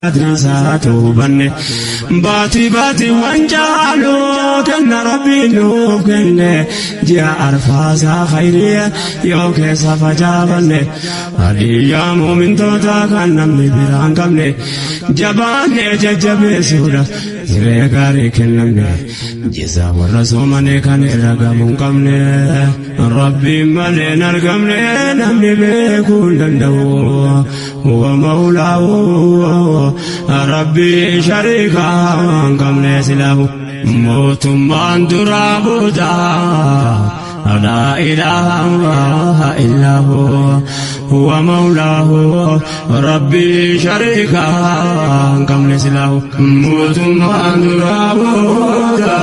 Qadriisaatu hubanne baatii baatiiwwan caaluu kenna rabbiin nuuf kenne ji'a arfaasaa khayriya yoo keessa facaafanne hadiyyaa muumintootaa kan namni biraan qabne jabaannee jajjabeessuudha hiree gaarii kennamne jizaa warra soomane kan irra gamuu hin qabne rabbiin malee hin argamne namni beekuu hin danda'u. Huwa mawlaahu rabbii shariikaa hin qabne silaahu mootummaan duraa booda laa ilaaha illaahu huwa mawlaahu rabbii shariikaa hin qabne silaahu mootummaan duraa booda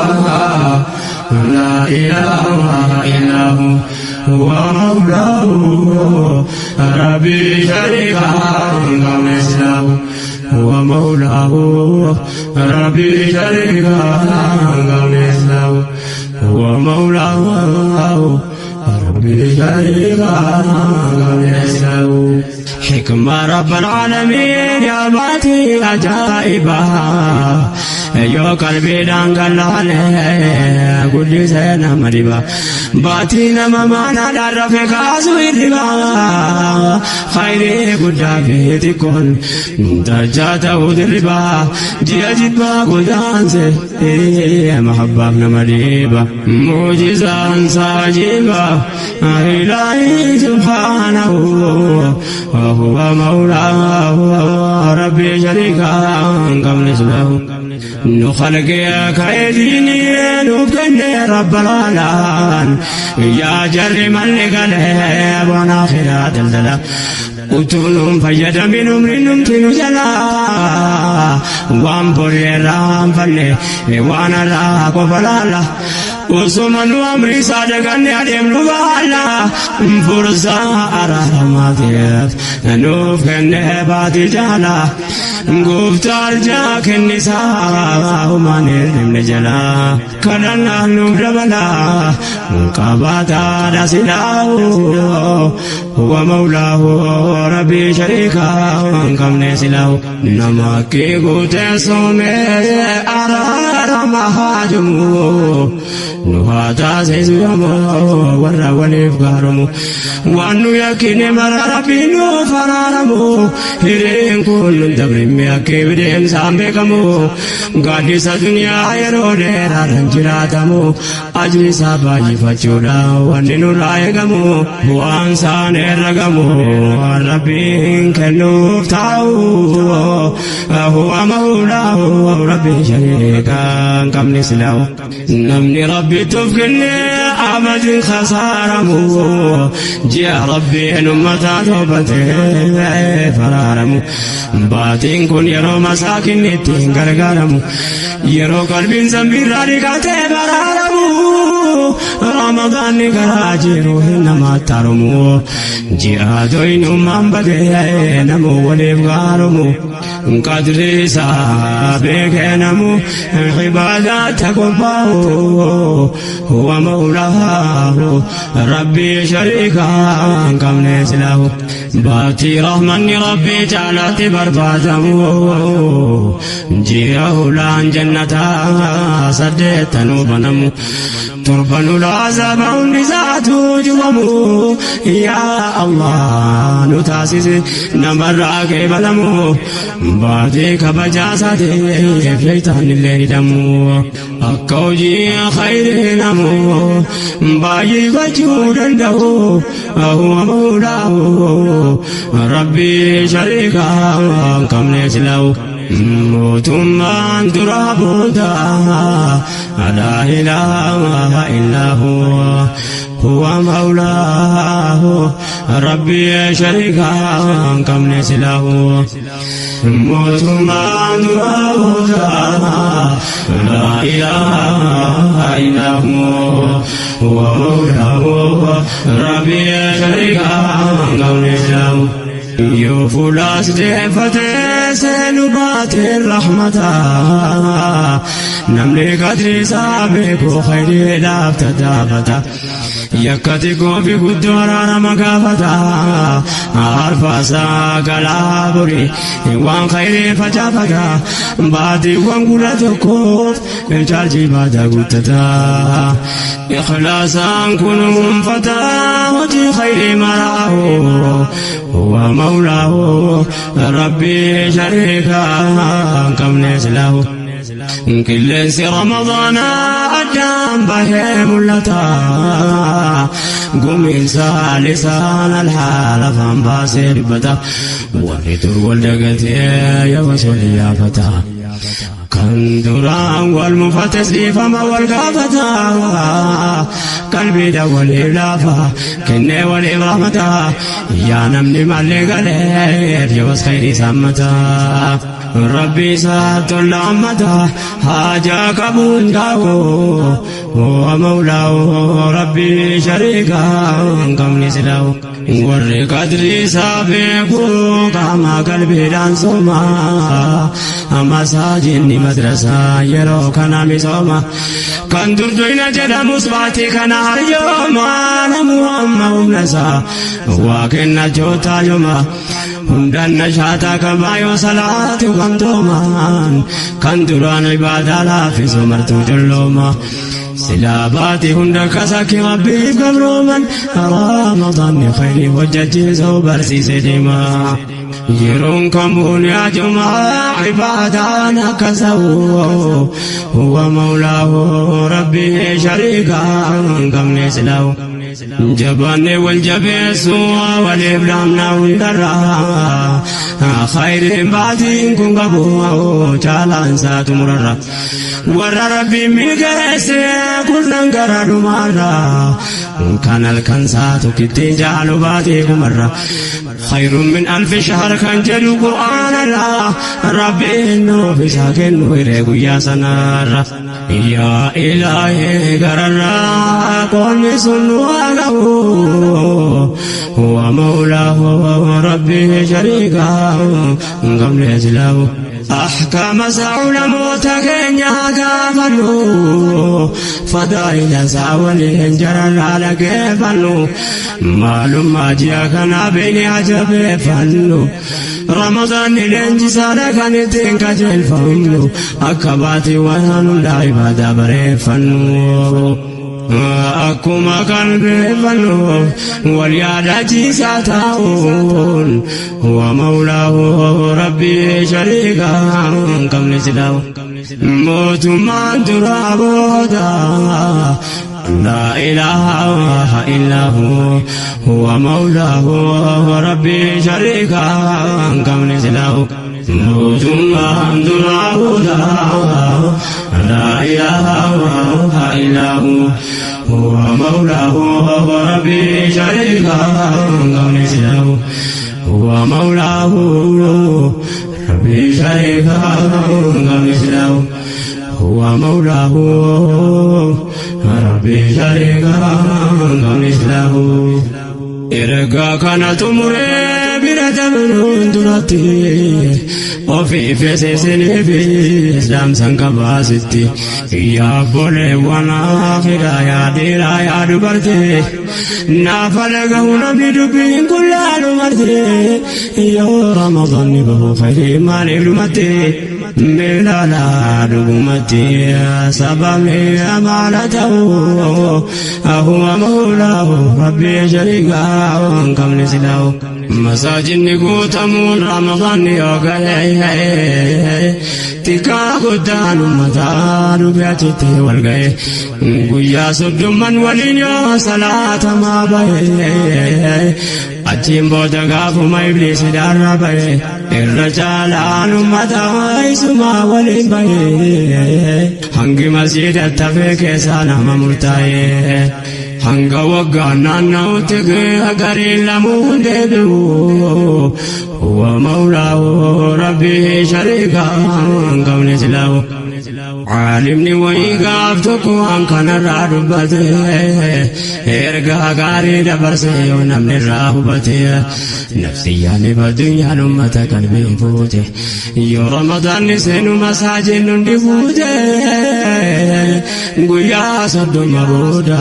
laa ilaaha illaahu هو مولاه ربي شريكا مثله هو مولاه ربي شريكا مثله هو مولاه ربي شريكا مثله حكمة رب العالمين يا باتي عجائبا yoo qalbiidhaan gallaale guddisee nama dhiba baatii nama maanaadhaan rafe kaasu hirriba khayrii guddaa fi xiqqoon dachaa ta'uu dirriba ji'a jibbaa godaanse mahabbaaf nama dhiiba muujizaan saajiba ilaahi subhaanahu huwa mawlaahu rabbii shariikaa hin qabne subhaanahu nu khalqee ka'ee diinii nuuf kenne rabbal aalaan yaa jarri malli galee waan akhiraa daldala utuu nuun fayyadamin umri numti nu jalaa waan borii irraanfanne waan har'aa qofa laala osuma nu amri isaa daganne adeemnu baala fursaa araaramaatiif nuuf kenne baatii jaalaa Gooftaa arjaa kennisaa humaan hirribne jalaa kadhannaan nuuf dabalaa qabaataadha silaahu huwa mawlaahu rabbii shariikaa hin qabne silaahu nama haqqii guutee soomee araarama haajumu nu haa taasisu yomoo warra waliif gaaromu waan nu yakkine mara rabbiin nuuf araaramu hireen kun nun dabrimme akka bideemsaan beekamu gaaddisa duniyaa yeroo dheeraadhaan jiraatamu ajri isaa baay'ifachuudha wanni nurraa eegamu bu'aan isaan herregamu waan rabbiin kennuuf taa'u huwa mawlaahu rabbiin shariikaa hin qabne silaahu Namni Rabbitti of kenne abadin khasaaramu ji'a Rabbiin ummataa toobatee faraaramu baatiin kun yeroo masaakinni ittiin gargaaramu yeroo qalbiin zambiirraa dhiqatee baraaramu Ramadaanni karaa jiru hin namaatti haromu ji'a doyinummaan badee namuu waliif gaaromu Qadri isaa beekee namu ibaadaatti qophaa'u huwa mawlaahu rabbii shariikaa hin qabne silaahu baatii rahmanni rabbii caalaatti barbaadamu ji'a hulaan jannataa saddeettanuu banamu torban ulaa azaaba hundi isaatu cufamu yaa Allah nu taasise namarraa qeebalamu baatee kabajaa isaateef shaytaan illee hidhamu akka hojii khayrii namu baay'ifachuu danda'u huwa mawlaahu rabbii shariikaa hin qabne silaa'u Mootummaan duraa booda laa ilaaha illaa huwa huwa mawlaahu rabbii shariikaa hin qabne silaahu mootummaan duraa booda laa ilaaha illaa huwa huwa mawlaahu rabbii shariikaa hin qabne silaahu. Yoo fuulaas deeffatee seenu baate. Isaatiin rahmata. Namni qadri isaa beeku khayriidhaaf tattaafata. Yakka xiqqoo fi guddoo araarama gaafata. Arfaasaa galaa borii waan khayrii facaafata. Baatiiwwan 11f chaarjii baataa guuttata. Ikhlaasaan kunuunfata hojii khayrii maraahu. Huwa mawlaahu rabbii shariikaa hin qabne silaahu. Qilleensi Ramadaanaa addaan bahee mul'ata. Gumiinsa lisaan alhaala afaan baasee dubbata. Warri dur wal dagatee yeroo sol yaafata. Kan duraan wal mufates dhiifama wal gaafata. Qalbiidha waliif laafa kennee waliif rahmata. Yaa namni mallee galee yoos khayrii saammata. Rabbi isaa tola ammata haajaa qabu hundaa'u. Huwa mawlaahu rabbi shariikaa hin qabne silaa'u. Warri qadri isaa beeku qaama qalbiidhaan sooma. Masaajinni madrasaa yeroo kana misooma. Kan durduina jedhamus baatii kana haryooma. Namu amma humna isaa waa kennachuu taayoma. Hundaan nashaataa qabaa yoo salaatu gamtoomaan. Kan duraan ibaadaa laaffisu martuu collooma. Silaa baatii hunda kasakki rabbiif gabrooman. Ramadaanni khayrii hojjechiisuu barsiise cimaa. Yeroon kamuun yaa jumaa ibaadaan akka sa'u. Huwa mawlaahu rabbii shariikaa hin qabne silaa'u. Jabaannee wal jabeessu waliif dhaamna hundarra. Khayriin baatiin kun qabu caalaan isaa xumurarra. Warra rabbiin milkeesse kurnan gara dhumaarra. Kan halkan isaa tokkittiin caalu baatii kumarra. Khayrun min alfi shahr kan jedhu Qur'aanarra. Rabbiin nuuf isaa kennu hiree guyyaa sanarra. Yaa Ilaahii gararraa qoonni sun nu haa ga'u. Huwa mawlaahu rabbii shariikaa hin qabne silaahu. Ahkaama isaa ulamoota keenya haa gaafannu. Fadaa'ila isaa waliin jararraa dhageeffannu. Maalummaa ji'a kanaa beeknee haa jabeeffannu. Ramadaanni leenjisaadha kan ittiin qajeelfamnu. Akka baatiiwwan hundaa ibaadaa bareeffannu. Akkuma qalbeeffannu wal yaadachiisaa taa'uun. Huwa mawlaahu rabbii shariikaa hin qabne silaa'u. Mootummaan duraa booda laa ilaaha illaahu. Huwa mawlaahu rabbii shariikaa hin qabne silaa'u. Mootummaan duraa booda laa ilaaha illaahu. Huwa mawlaahu rabbii shariikaa hin qabne silaa'u. Huwa mawlaahu rabbii shariikaa hin qabne silaa'u. Huwa mawlaahu rabbii shariikaa hin qabne silaa'u. Ergaa kana xumuree bira dabruun duratti ofii feesisiniif islaamsan qabaasitti. Yaa obboleewwan akhiraa yaa dhiiraa yaa dubartii naafa dhagahu namni dubbiin kun laalu marti. Yoo Ramadaanni bahu khayrii maaliif dhumatti? Miilaalaa dhugumatti sababni amaala ta'u. Huwa mawlaahu rabbii shariikaa hin qabne silaa'u. Masaajinni guutamuun Ramadaanni yoo gahe xiqqaa guddaan uummataa dhufe achitti wal gahe. Guyyaa 30n waliin yoo salaatamaa bahe achiin booda gaafuma ibliisi daarra bahe irra caalaan uummataa isumaa waliin bahe. Hangi masjiidatti hafee keessaa nama murtaa'e. Hanga waggaan naanna'utti gariin lamuun deebi'u. Huwa mawlaahu rabbii shariikaa hin qabne silaahu. Caalimni wayii gaaf tokko waan kanarraa dubbate, ergaa gaarii dabarse yoo namni irraa hubate. Nafsiyyaan addunyaan ummata qalbii fuute, yoo Ramadaanni seenu masaajin hundi fuute. Guyyaa 30 booda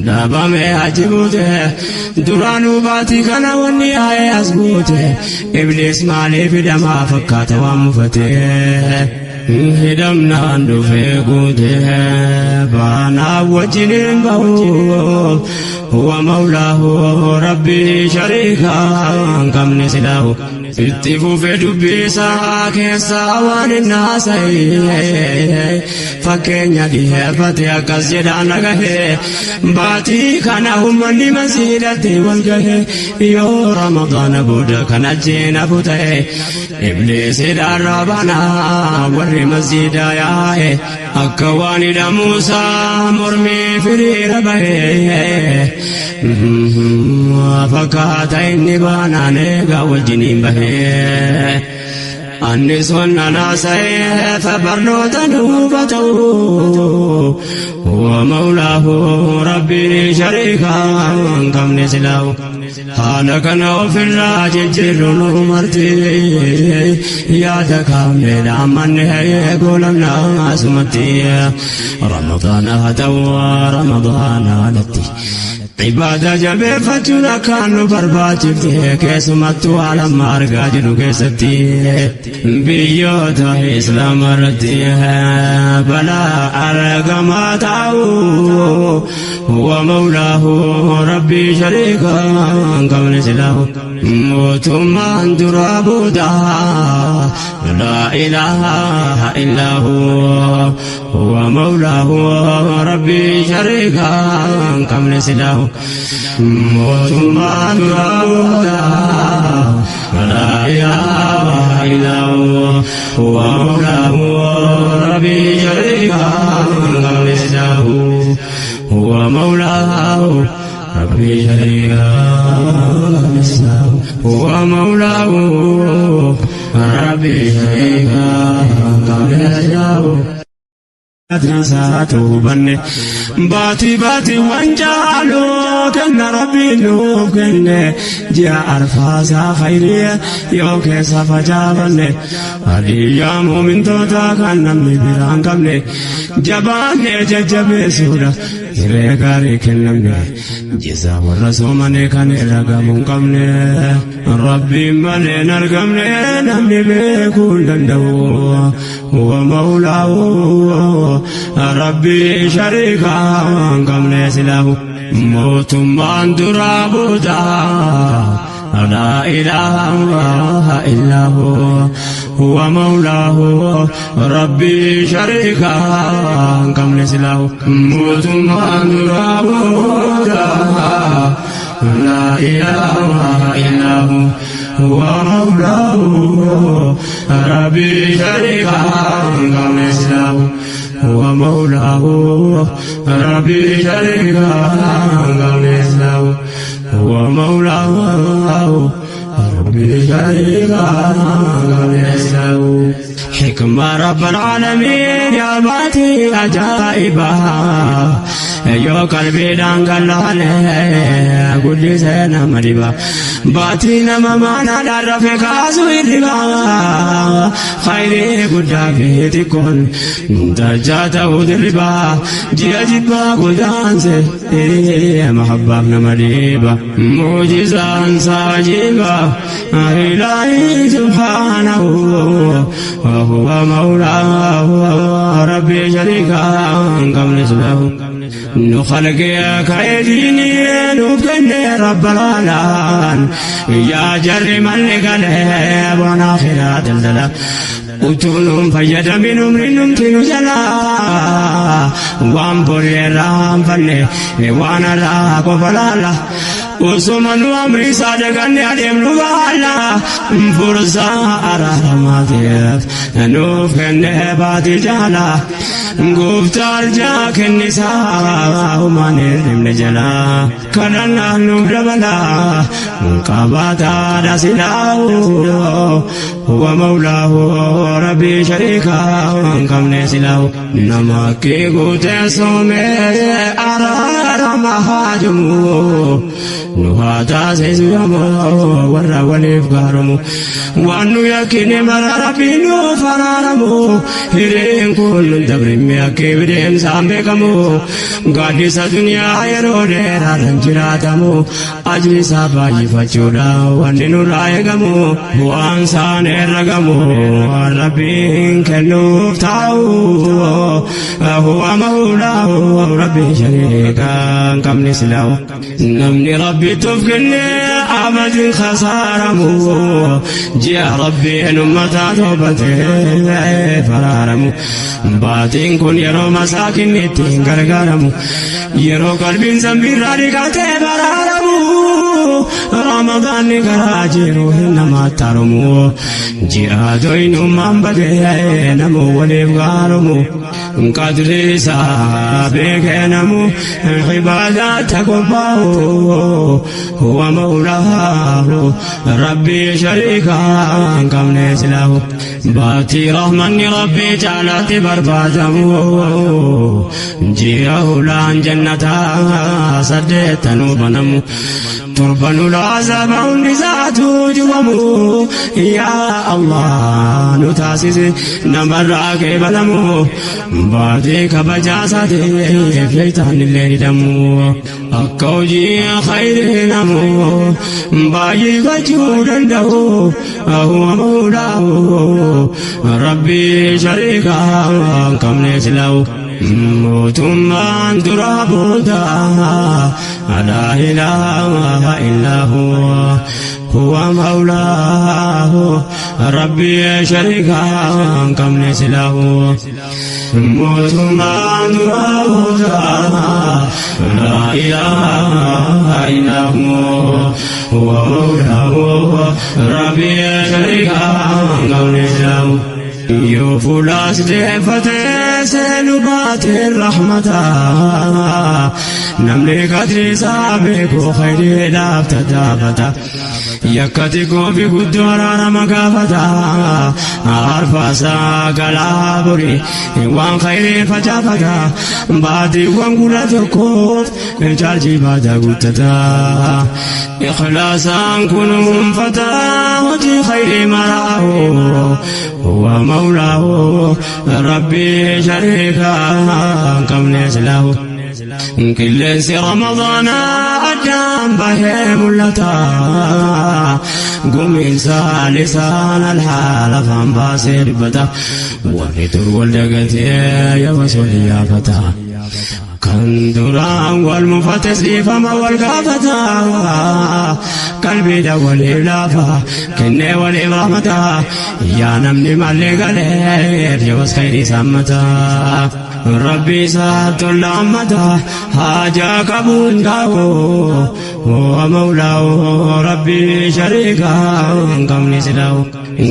dhaabame achi buute, duraanuu baatii kana wanni yaa'ee as guute. Ibliis maaliif hidhamaa fakkaata waan mufate? Hidhamnaan dhufee guute, baanaa wajjiniin bahu. Huwa mawlaahu rabbii shariikaa hin qabne silaahu. Itti fufee dubbisaa keessaa waan hin haasa'e fakkeenya dhiheeffate, akkas jedhaan dhagahe: baatii kana ummanni masiidhatti wal gahe, yoo Ramadaana booda kan achiin hafu ta'e, ibliisidhaan rabanaa warri masjiida yaa'e akka waan hidhamuusaa mormii firiira bahe fakkaata. Inni baanaan eegaa wajjiniin bahee anni sun anaasa'eef barnoota nuufa ta'u. Huwa mawlaahu rabbii shariikaa hin qabne silaahu. Haala kana ofirraa jijjiirru nu marti, yaada kaafne dhaammanne goolamna asumatti. Ramadaana haa ta'u, Ramadaana alatti, ibaada jabeeffachuun akkaan nu barbaachifte, keessumattuu haala amma argaa jiru keessatti biyyoota Islaama irratti balaa argamaa ta'u. Huwa mawlaahu rabbii shariikaa hin qabne silaahu. Mootummaan duraa booda laa ilaaha illaa huwa. Huwa mawlaahu rabbii shariikaa hin qabne silaahu. Mootummaan duraa booda laa ilaaha illaa huwa. Huwa mawlaahu rabbii shariikaa hin qabne silaahu. Huwa mawlaahu rabbii shariikaa hin qabne silaahu. Huwa mawlaahu rabbii shariikaa hin qabne silaahu. Saatu hubanne baatii baatii waan caaluu kenna rabbiin nuuf kenne, ji'a arfaasaa khayriya yoo keessa facaafanne, hadiyyaa muumintoota kan namni biraan qabne, jabaanne jajjabeessuudha hiree gaarii kennamne, jizaa warra soomane kan irra gamuu hin qabne, rabbiin malee hin argamne, namni beekuu hin danda'u. Huwa mawlaahu rabbii shariikaa hin qabne silaahu. Mootummaan duraa booda laa ilaaha illaa huwa. Huwa mawlaahu rabbii shariikaa hin qabne silaahu. Mootummaan duraa booda laa ilaaha illaa huwa. Huwa mawlaahu rabbii shariikaa hin qabne silaahu. Huwa mawlaahu rabbii shariikaa hin qabne silaahu. Huwa mawlaahu rabbii shariikaa hin qabne silaahu. Hikma rabbal aalamiin yaa baatii ajaa'ibaa, yoo qalbiidhaan gallaane guddisee nama dhiba. Baatii nama maanaadhaan rafe kaasu hirribaa, khayrii guddaa fi xiqqoon dachaa ta'uu dirribaa, ji'a jibbaa godaanse mahabbaaf nama dhiiba, muujizaan saajiba. Ilaahi subhaanahu, وهو مولاه ربي شريكا qabne silaahu. Nu khalqee ka'eediinii nuuf kenne rabbal aalaan, yaa jarri malli galee waan akhiraa daldala, utuu nuun fayyadamin umri numti nu jalaa, waan borii irraa hanfanne waan irraa qofa laala. Osoma nu amri isaa daganne adeemnu baala fursaa araaramaatiif nuuf kenne baati jaala gooftaa arjaa kennisaa humaan hirribne jala kadhannaan nuuf dabala qabaataadha silaahu huwa mawlaahu rabbii shariikaa hin qabne silaahu nama kee guutee soomee araarama haajumu nu haa taasisu yamoo warra waliif gaaromu waan nu yakkine mara rabbii nuuf araaramu hireen kun nun dabrimme akka bideensaan beekamu gaaddisa duniyaa yeroo dheeraadhaan jiraatamu ajri isaa baay'ifachuudha wanni nurraa eegamu bu'aan isaan herragamu waan rabbiin kennuuf taa'u huwa mawlaahu rabbii shariikaa hin qabne silaahu namni rabbitti of kenne abadin khasaaramu ji'a rabbiin ummataa toobatee faraaramu baatiin kun yeroo masaakinni ittiin gargaaramu yeroo qalbiin zambiirraa dhiqatee baraaramu ramadaanni karaa jiru hin namaatti haromu ji'a doyinummaan badee namuu waliif gaaromu qadri isaa beekee namu ibaadaatti qophaa'u huwa mawlaahu rabbii shariikaa hin qabne silaahu baatii rahmanni rabbii caalaatti barbaadamu ji'a hulaan jannataa saddeettanuu banamu torban ulaa azaaba hundi isaatu jubamu yaa Allah nu taasise namarraa qeebalamu baatii kabajaa isaatiif shaytaan illee hidhamu akka hojii khayrii namu baay'ifachuu danda'u huwa mawlaahu rabbii shariikaa hin qabne silaahu mootummaan duraa booda laa ilaaha illaa huwa huwa mawlaahu rabbii shariikaa hin qabne silaahu mootummaan duraa booda laa ilaaha illaa huwa huwa mawlaahu rabbii shariikaa hin qabne silaahu yoo fuulaas deeffatee seenu baatee rahmataa namni qadri isaa beeku khayriidhaaf tattaafata yakkati koofi guddoo araarama gaafata arfaasaa galaa bori waan khayrii facaafata baatiiwwan 11f chaarjii baataa guuttata ikhlaasaan kunuunfata hojii khayrii maraahu huwa mawlaahu rabbii shariikaa hin qabne silaahu qilleensi ramadaanaa addaan bahee mul'ata gumiinsa lisaan alhaal afaan baasee dubbata warri dur wal dagatee yeroo wal yaafata kan duraan wal mufates dhiifama wal gaafata qalbiidha waliif laafa kennee waliif rahmata yaa namni mallee galee yoos khayrii sammata rabbi isaa tollaammata haajaa qabuun taa'u huwa mawlaahu rabbii shariikaa hin qabne silaahu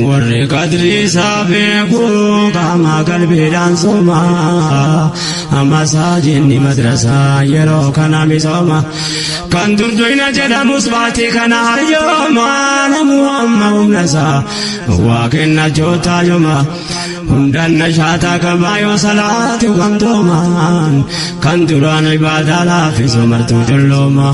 warri qadri isaa beeku qaama qalbiidhaan sooma masaajinni madrasaa yeroo kana misooma kan durdoyna jedhamus baatii kana haryooma namu amma humna isaa waa kenna jootaa yooma hundan nashaataa qabaa yoo salaatu gamtoomaan kan duraan ibaadaa laaffisu martuu jullooma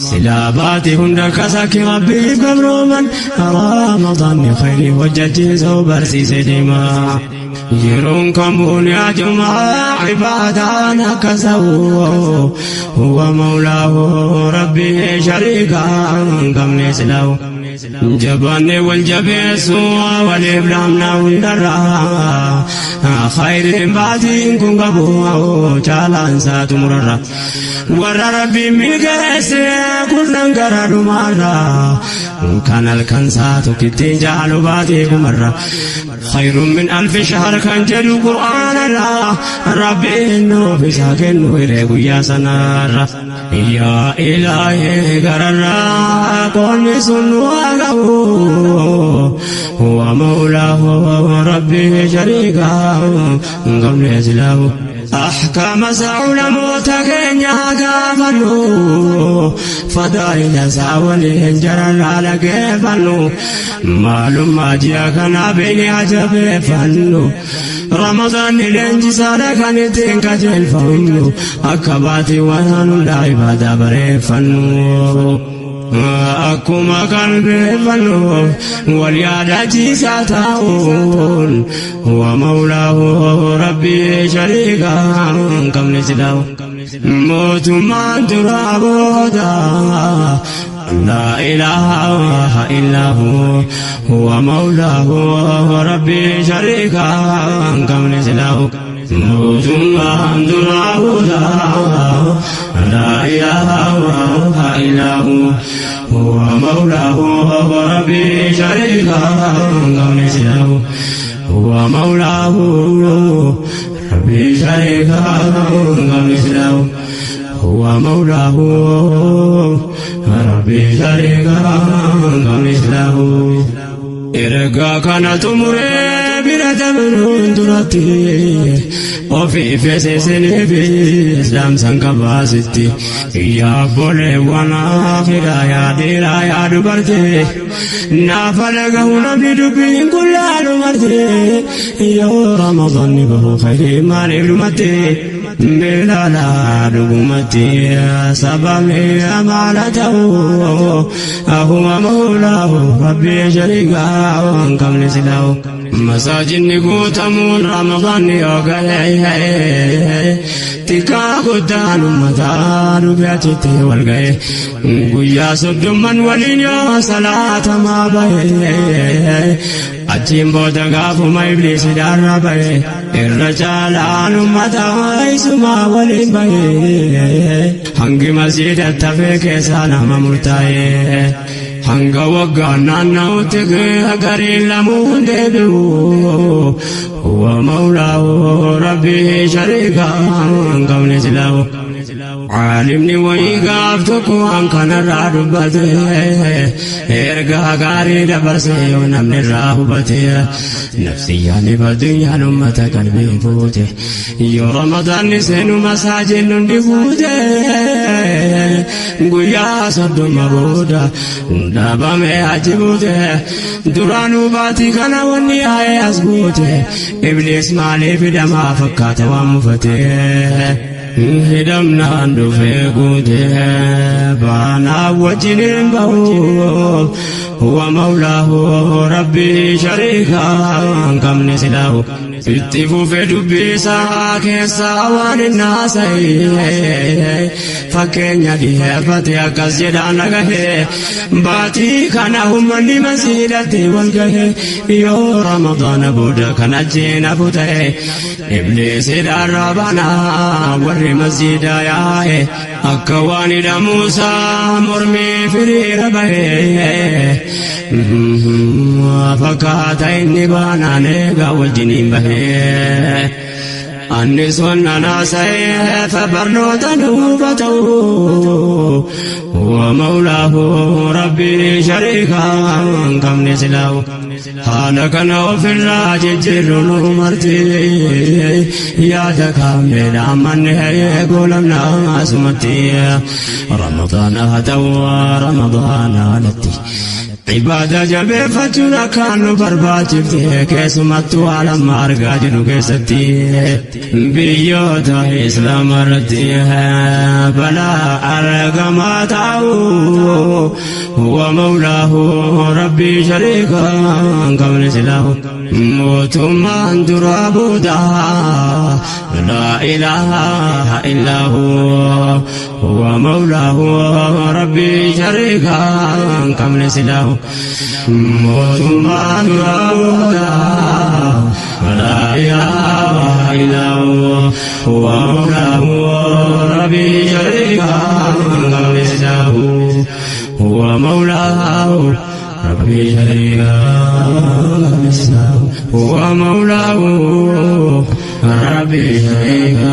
silaa baatii hunda kasakki rabbiif gabrooman ramadaanni khayrii hojjechiisuu barsiise deema yeroon kamuun yaa jumaa ibaadaan akka sa'u huwa mawlaahu rabbii shariikaa hin qabne silaahu jabaanne wal jabeessu waliif laamna hundarraa khayriin baatiin kun qabu caalaan isaa xumurarra warra rabbiin milkeesse kurnan gara dhumaarra kan halkan isaa tokkittiin jaalu baatii kumarra khayrun min alfi shahr kan jedhu qur'aanarra rabbiin nuuf isaa kennu hiree guyyaa sanaarra. Yaa Ilaahii gararraa qoonni sun waa qabu. Huwa mawlaahu rabbii shariikaa hin qabne silaahu. Ahkaama isaa ulamoota keenya gaafannu. Fadaa'ila isaa waliin jararraa dhageeffannu. Maalummaa ji'a kanaa beeknee ajabeeffannu. Ramadaanni leenjisaadha kan ittiin qajeelfamnu. Akka baatiiwwan hundaa ibaadaa bareeffannu. Akkuma qalbeeffannu wal yaadachiisaa taa'uun wa mawlaahu rabbii shariikaa hin qabne silaahu. Mootummaan duraa booda laa ilaaha illaa hu huwa mawlaahu rabbii shariikaa hin qabne silaahu. Mootummaan duraa booda laa ilaaha illaa hu huwa mawlaahu rabbii shariikaa hin qabne silaahu. Huwa mawlaahu rabbii shariikaa hin qabne silaahu. Huwa mawlaahu rabbii shariikaa hin qabne silaahu. Ergaa kana xumuree bira dabruun duratti ofii feesisiniif islaamsan qabaasitti. Yaa obboleewwan akhiraa yaa dhiiraa yaa dubartii naafa dhagahu namni dubbiin kun laalu marte yoo Ramadaanni bahu khayrii maaliif dhumatti miilaalaa dhugumatti sababni amaala ta'u huwa mawlaahu rabbii shariikaa hin qabne silaahu. Masaajidni guutamuun Ramadaanni yoo gahe xiqqaa guddaan uummataa dhufe achitti wal gahe guyyaa soddomman waliin yoo salaatamaa bahe achiin booda gaafuma ibliisi daarra bahe irra caalaan uummataa isumaa waliin bahe hangi masjiidatti hafee keessaa nama murtaa'e. Hanga waggaan naanna'utti gariin lamuun deebi'u. Huwa mawlaahu rabbii shariikaa hin qabne silaahu. Caalimni wayii gaaf tokko waan kanarraa dubbate ergaa gaarii dabarse yoo namni irraa hubate nafsiyyaan addunyaan ummata qalbii fuute yoo Ramadaanni seenu masaajidni hundi guute guyyaa 30 booda dhaabame achi buute duraanuu baatii kana wanni yaa'ee as guute ibliis maaliif hidhamaa fakkaata waan mufate. Hidhamnaan dhufee guute baanaa wajjiniin bahu huwa mawlaahu rabbii shariikaa hin qabne silaahu. Itti fufee dubbii isaa keessaa waan hin haasa'e fakkeenya dhiyeeffate akkas jedhaan dhagahe baatii kana uummanni masiidhatti wal gahe yoo Ramadaana booda kan achiin hafu ta'e ibliisidhaan rabanaa warri masjiida yaa'e akka waan hidhamuusaa mormii firiira bahe fakkaata inni baanaan eegaa wajjiniin bahe. Anni sun haasa'eef barnoota nuufa ta'u huwa mawlaahu rabbii shariikaa hin qabne silaahu. Haala kana ofirraa jijjiirru nu marti yaada kaafneedha ammanne goolamna asumatti Ramadaana haa ta'u Ramadaana alatti. Ibaada jabeeffachuun akkaan nu barbaachifte keessumattuu haala amma argaa jirru keessatti biyyoota islaama irratti balaa argamaa ta'u huwa mawlaahu rabbii shariikaa hin qabne silaahu. Mootummaan duraa booda laa ilaaha illaa hu huwa mawlaahu rabbii shariikaa hin qabne silaahu. Mootummaan duraa booda laa ilaaha illaa hu huwa mawlaahu rabbii shariikaa hin qabne silaahu. Huwa mawlaahu rabbii shariikaa hin qabne silaahu. Huwa mawlaahu rabbii shariikaa